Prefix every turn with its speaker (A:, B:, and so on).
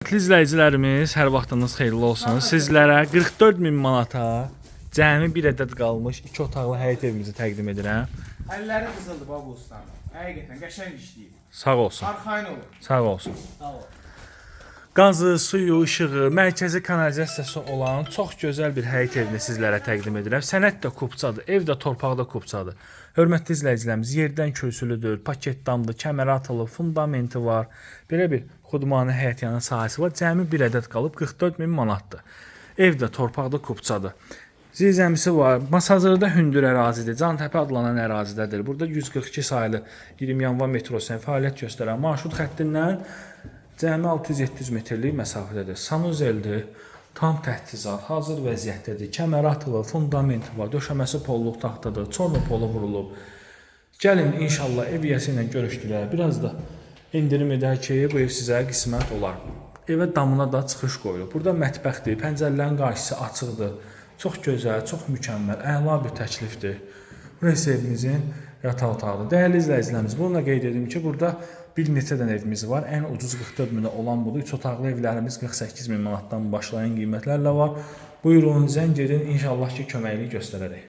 A: Hörmətli izləyicilərimiz, hər vaxtınız xeyirli olsun. Sizlərə 44 min manata cəmi bir ədəd qalmış iki otaqlı həyət evimizi təqdim edirəm.
B: Əlləri qızıldı baba ustanın. Həqiqətən qəşəng işləyib.
A: Sağ olsun.
B: Arxayın olun.
A: Sağ olsun.
B: Sağ ol.
A: Qazı, suyu, işığı, mərkəzi kanalizasiyası olan çox gözəl bir həyət evini sizlərə təqdim edirəm. Sənəd də kupçadır, ev də torpaqda kupçadır. Hörmətli izləyicilərimiz, yerdən kürsülüdür, paket damdır, kəmərə atılıb, fundamenti var. Belə bir xudmani həyət yanı sahəsi var. Cəmi bir ədəd qalıb 44 min manatdır. Ev də torpaqda kupçadır. Zirzəmisi var. Masazırda hündür ərazidir. Cantəpə adlanan ərazidədir. Burada 142 saylı 20 yanvar metrosunun fəaliyyət göstərən marşrut xəttindən cəmi 600-700 metrlik məsafədədir. Sanuzeldir. Tam təchizat, hazır vəziyyətdədir. Kəmər atılıb, fundamenti var, döşəməsi polluq taxtadır, çorba polu vurulub. Gəlin inşallah ev yiyəsi ilə görüşdürək. Biraz da endirim edək ki, bu ev sizə qismət olar. Evə damına da çıxış qoyulub. Burada mətbəxdir, pəncərələrin qarşısı açıqdır. Çox gözəl, çox mükəmməl, əla bir təklifdir. Burası evimizin yataq otağıdır. Dəyərli izləyicilərimiz, bunu da qeyd edim ki, burada bir neçə dənə evimiz var. Ən ucuz 44 minə olan budur. 3 otaqlı evlərimiz 48 min manatdan başlayan qiymətlərlə var. Buyurun, zəng edin, inşallah ki, köməklik göstərərik.